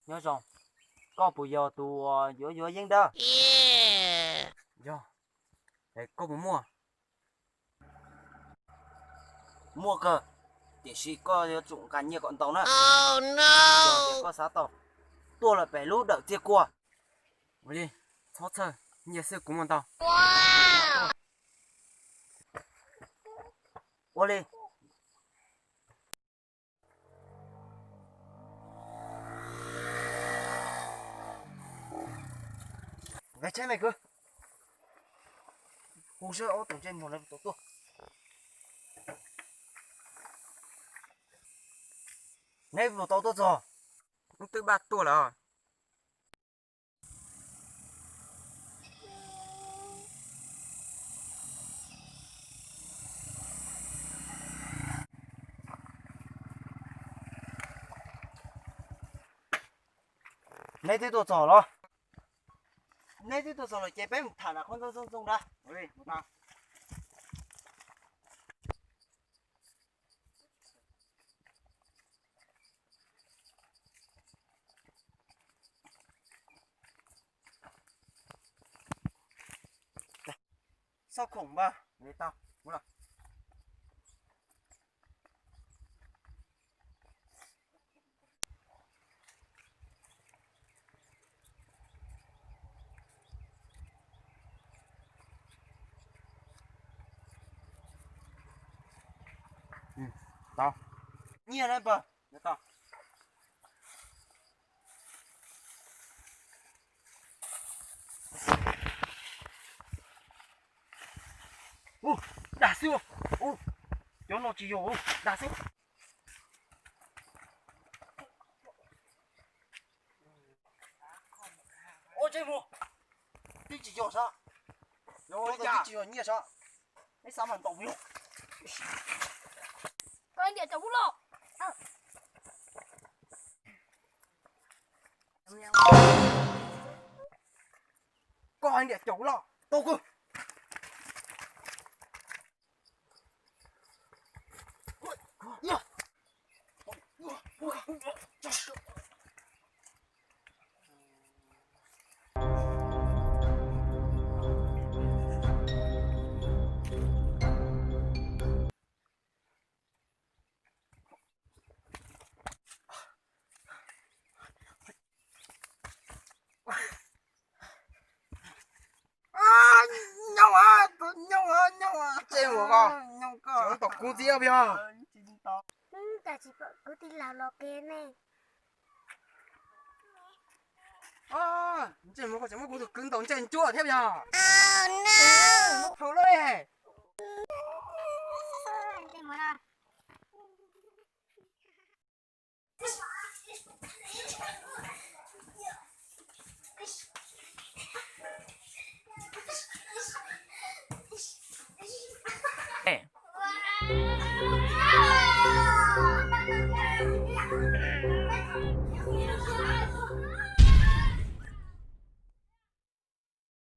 Nyob zoo, koj puas yog tus uas yuav yuav yeeb dawb? Yog, es koj puas muaj? Muaj kawg, tiam sis koj yuav tsum nqa nyiaj kom ntau na. Yog tias koj xav tau, tuaj lawm pem lub dawm txiag kua. Ua li, txhob txhawj, nyiaj xwb kuv muaj ntau. Ua li. Nqe tsheb me kwv, hu saib ob tus ntsej muag lawv puas tau tuaj. Neb puas tau tuaj txog? Wb twb npaj tuaj lawm. Neb twb tuaj txog los? Neb twb tuaj txog lawm ces peb mus tham nram qhov ntxoov ntxoo ntxoo ntag. Xauj khoom npawg, tau. Tau. Nyiaj na npawg. Ub, dag xwb. Ub, cov no tsis yog, dag xwb. Ua ntsej muag, twb tsis yog sab, twb tsis yog nyiaj sab, neb xav mas ntaus yog. Koj hais tias cov ub loj, koj hais tias cov ub loj tau kawg. Ntsej muag koj, ntsej muag koj, tom kuv txiv ob yog. Kuv tij laug los kiag ne. Ntsej muag koj tseem muab kuv tus kwv ntaus ntsej ncuab thiab yog. Muab phau lawm.